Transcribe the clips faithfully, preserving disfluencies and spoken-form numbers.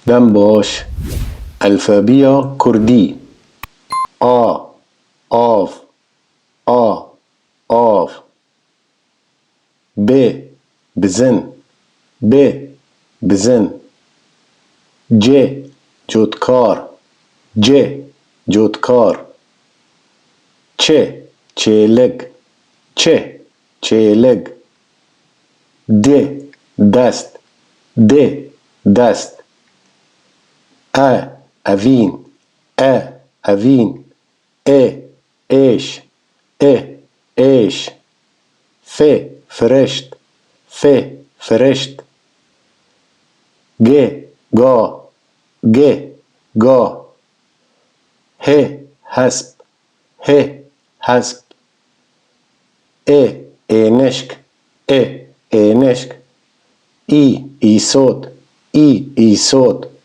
Dem baş. Elfebiya Kurdî. A, av, a, av. B, bizin, b, bizin. C, cotkar, c, cotkar. Ç, çêlik, ç, çêlik. D, dest, d, dest. E, evîn, e, evîn. Ê, êş, ê, êş. F, firişt, f, firişt. G, ga, g, ga. H, hesp, h, hesp. Ê, ênişk, ê, ênişk. Î, îsot, î, îsot.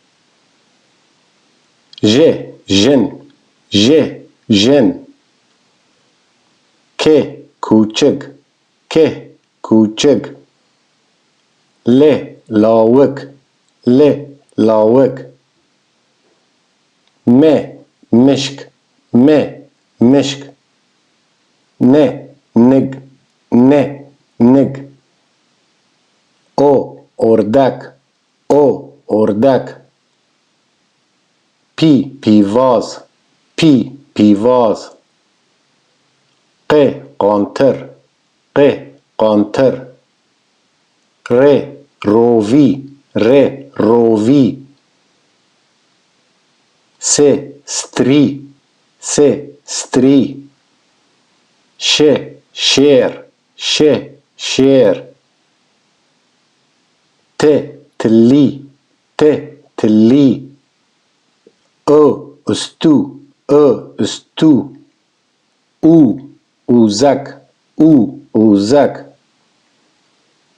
J, jin, j, jin. K, kûçik, k, kûçik. L, lawik, l, lawik. M, mişk, m, mişk. N, nig, n, nig. O, ordek, o, ordek. P, pîvaz, p, pîvaz. Q, qantir, q, qantir. R, rovî, r, rovî. S, strî, s, strî. Ş, şêr, ş, şêr. T, tilî, t, tilî. I, istû, i, istû. Û, ûzek, û, ûzek.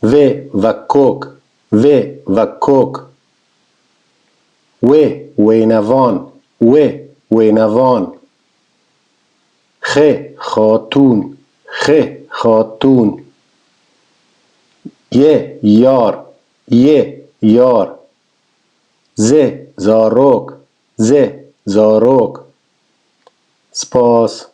V, vekok, v, vekok. W, wênevan, w, wênevan. X, xatûn, x, xatûn. Y, yar, y, yar. Z, zarok, z, zarok. Spas.